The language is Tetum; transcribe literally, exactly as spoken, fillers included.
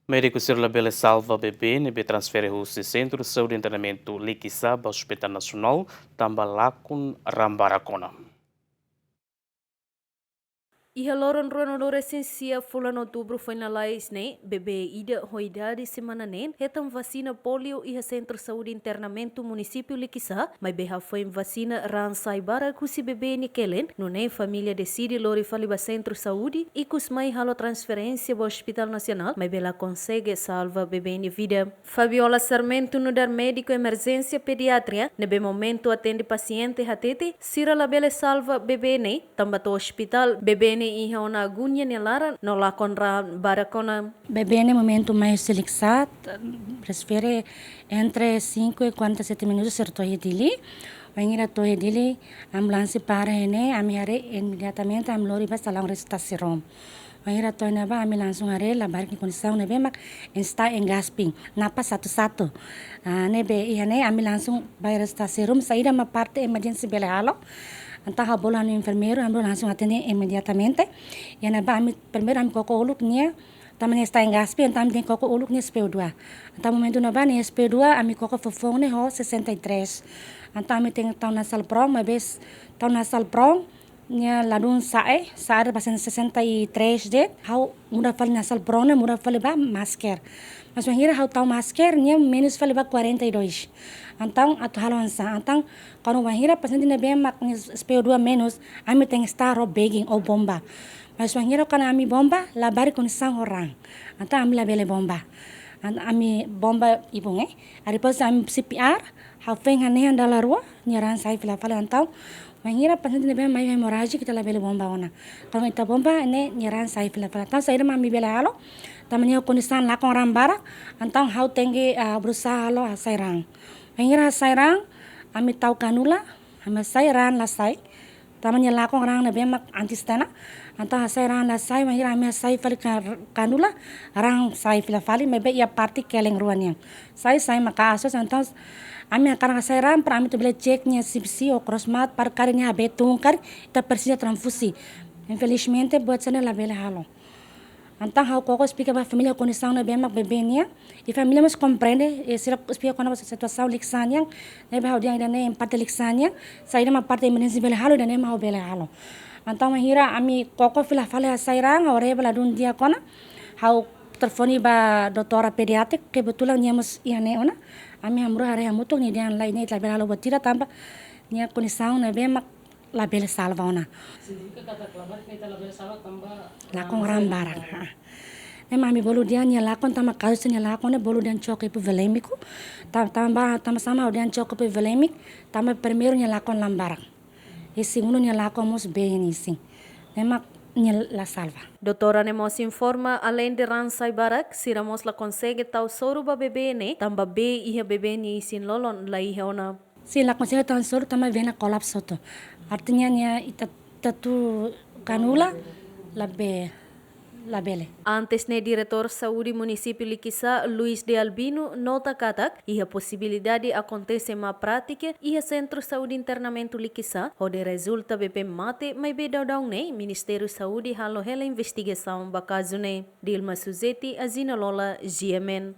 Médiku sira labele salva bebé ne'ebé transfere husi Sentru Saúde Internamentu Likisá ba Hospital Nasionál tanba lakon raan barak ona. Iha loron ruanulu-resin-sia fulan Outubru foin lalais ne'e, bebé ida ho idade semana neen hetan vasina pólio iha Sentru Saúde Internamentu Munisípiu Likisá, maibé hafoin vasina raan sai barak husi bebé nia kelen, nune'e família deside lori fali ba Sentru Saúde, ikus mai halo transferénsia ba Hospital Nasionál, maibé la konsege salva bebé nia vida. Fabiola Sarmento, nu'udar médiku emerjénsia pediatria ne'ebé momentu atende pasiente, hatete sira labele salva bebé ne'e tanba to'o ospitál bebé ne'e iha ona agónia nia laran no lakon raan barak ona. Bebé ne'e momentu mai husi Likisá, transfere entre cinco e quarenta e sete minutos sira to'o iha Dili. Wainhira to'o iha Dili, ambulánsia para iha ne'e, ami haree imediatamente, ami lori ba salaun resusitasaun. Wainhira to'o iha ne'ebá, ami langsung haree labarik nia kondisaun ne'ebé mak está em gasping, napa satu satu. Ah, ne'ebé iha ne'e ami langsung ba resusitasaun, saida mak parte emerjénsia bele halo. Entaun ha'u bolu ha'u-nia enfermeiru, ami langsung atende imediatamente. Iha ne'ebá ami, primeiru ami koko uluk nia, tanba nia está em gasping, entaun ami tenke koko uluk nia S P O dua. Entaun momentu ne'ebá nia S P O dua, ami koko fofoun ne'e ho sessenta e três. Entaun ami tenke tau nasal prong, maibé tau nasal prong, nia ladún sa'e, sa'e ba sessenta e três de'it, ha'u muda fali nasal prong ne'e, muda fali ba masker. Mas wainhira ha'u tau masker, nia menus fali ba quarenta e dois. Entaun atu halo oinsá. Entaun, kuandu wainhira pasiente ne'ebé mak nia S P O dua menus, ami tenke start ho bagging ou bomba. Mas wainhira kuandu ami bomba, labarik kondisaun ho raan. Entaun ami labele bomba. Entaun ami bomba ibun, eh. Depois ami C P R, ha'u foin hanehan dala rua, nia raan sai fila fali. Entaun wainhira pasiente ne'ebé mai hemorrájiku, ita labele bomba ona. Kuandu ita bomba ne'e, nia raan sai fila fali. Entaun saida mak ami bele halo, tanba nia kondisaun lakon raan barak, entaun ha'u tenke, ah, berusaha halo hasai raan. Wainhira hasai raan, ami tau kanula, ami hasai, raan la sai. Tanba nia lakon raan ne'ebé mak anti-stena. Entaun hasai raan la sai, wainhira ami hasai fali ka-, kanula, raan sai fila fali, maibé iha parte kelen rua nian. Sai, sai maka'as, entaun ami hakarak hasai raan para ami atu bele cek nia C B C ou cross match, para karik nia habees tun karik, ita presiza transfuzi. Infelizmente, buat sira-ne'e labele halo. Entaun ha'u koko esplika ba família kondisaun ne'ebé mak bebé nian, i família mós komprende, i sira esplika kona-ba situasaun Likisá nian, ne'ebé ha'u dehan ida-ne'e parte Likisá nian, saida mak parte emerjénsia bele halo, ida-ne'e mak ha'u bele halo. Entaun wainhira ami koko fila fali hasai raan, ha'u haree ba ladún di'ak ona, ha'u telefone ba doutora pediátrika, kebetulan nia mós iha ne'e ona, ami hamriik haree hamutuk, nia dehan lae, ne'e ita labele halo buat ida tanba nia kondisaun ne'ebé mak labele salva ona. Signifika katak labarik ne'e ita labele salva tanba lakon raan barak. Ha. Ne'e mak ami bolu dehan nia lakon tanba kazu nia lakon ne'e bolu dehan choque hipovolémico. Ta-, tanba, tanba sá mak ha'u dehan choque hipovolémico, tanba primeiru nia lakon raan barak. I segundu nia lakon mós bee iha nia isin. Ne'e mak nia la salva. Doutora ne'e mós informa, aleinde raan sai barak, sira mós la konsege tau soru ba bebé ne'e, tanba bee iha bebé nia isin-lolon la iha ona. Sin, la konsege tau soru tanba vena kolapsu hotu. Artinya nia ita tau kanula, labele, labele. Antes ne'e, Diretór Saúde Munisípiu Likisá, Luis de Albino, nota katak iha posibilidade akontese má prátika iha Sentru Saúde Internamentu Likisá, hodi rezulta bebé mate, maibé daudaun ne'e Ministériu Saúde halo hela investigasaun ba kazu ne'e. Dilma Suzeti, Azina Lola, G M N.